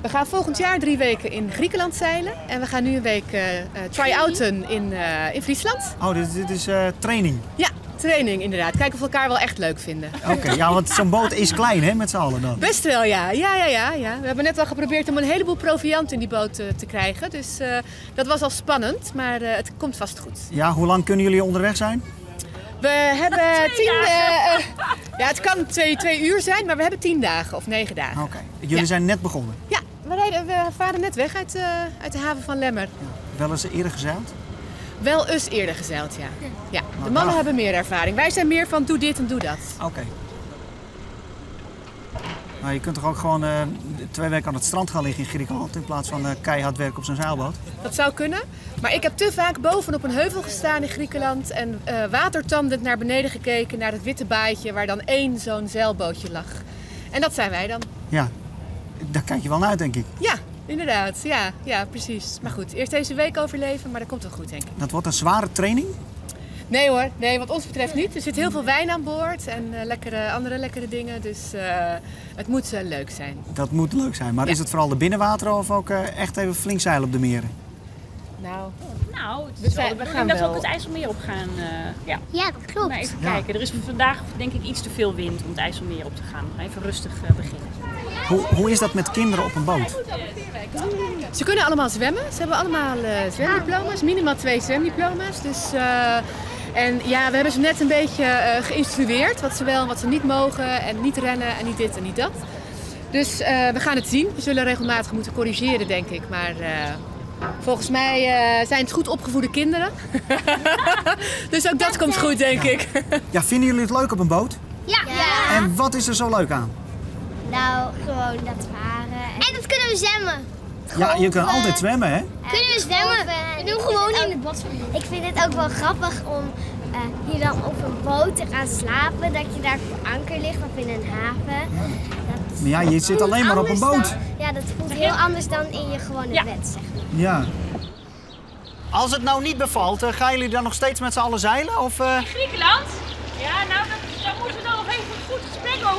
We gaan volgend jaar 3 weken in Griekenland zeilen. En we gaan nu een week try-outen in Friesland. Oh, dit is training? Ja, training inderdaad. Kijken of we elkaar wel echt leuk vinden. Oké, ja, want zo'n boot is klein hè, met z'n allen dan? Best wel, ja. Ja, ja, ja, ja. We hebben net al geprobeerd om een heleboel proviand in die boot te krijgen. Dus dat was al spannend, maar het komt vast goed. Ja, hoe lang kunnen jullie onderweg zijn? We hebben 2 10, dagen. ja, het kan 2 uur zijn, maar we hebben 10 dagen of 9 dagen. Oké, jullie Ja. zijn net begonnen? Ja, we varen net weg uit de haven van Lemmer. Ja. Wel eens eerder gezeild? Wel eens eerder gezeild, ja. Ja, de Nou, mannen dag. hebben meer ervaring. Wij zijn meer van doe dit en doe dat. Oké. Maar je kunt toch ook gewoon 2 weken aan het strand gaan liggen in Griekenland in plaats van keihard werken op zo'n zeilboot? Dat zou kunnen, maar ik heb te vaak bovenop een heuvel gestaan in Griekenland en watertandend naar beneden gekeken naar het witte baaitje waar dan 1 zo'n zeilbootje lag. En dat zijn wij dan. Ja, daar kijk je wel naar uit, denk ik. Ja, inderdaad. Ja, ja, precies. Maar goed, eerst deze week overleven, maar dat komt wel goed, denk ik. Dat wordt een zware training? Nee hoor, nee, wat ons betreft niet. Er zit heel veel wijn aan boord en andere lekkere dingen. Dus het moet leuk zijn. Dat moet leuk zijn. Maar Ja. is het vooral de binnenwateren of ook echt even flink zeilen op de meren? Nou, Nou, het We is wel zijn- de we bedoeling gaan dat we wel. ook het IJsselmeer op gaan. Ja. Ja, dat klopt. Maar even Ja. kijken. Er is vandaag denk ik iets te veel wind om het IJsselmeer op te gaan. Maar even rustig beginnen. Hoe is dat met kinderen op een boot? Ze kunnen allemaal zwemmen. Ze hebben allemaal zwemdiploma's. Minimaal 2 zwemdiploma's. We hebben ze net een beetje geïnstrueerd wat ze wel en wat ze niet mogen. En niet rennen en niet dit en niet dat. Dus we gaan het zien. We zullen regelmatig moeten corrigeren, denk ik. Maar volgens mij zijn het goed opgevoede kinderen. Dus ook dat komt goed, denk ik. Ja, vinden jullie het leuk op een boot? Ja. Ja. En wat is er zo leuk aan? Nou, gewoon dat varen. En dat kunnen we zwemmen. Ja, je kan altijd zwemmen, hè? Kunnen we zwemmen? We doen gewoon in het bad. Ik vind het ook wel grappig om hier dan op een boot te gaan slapen. Dat je daar voor anker ligt of in een haven. Ja. Dat Maar ja, je zit voelt alleen maar op een anders boot. Dan, ja, dat voelt heel anders dan in je gewone Ja. bed, zeg maar. Ja. Als het nou niet bevalt, gaan jullie dan nog steeds met z'n allen zeilen? Of? In Griekenland? Ja, nou, daar moeten we dan nog even een goed gesprek over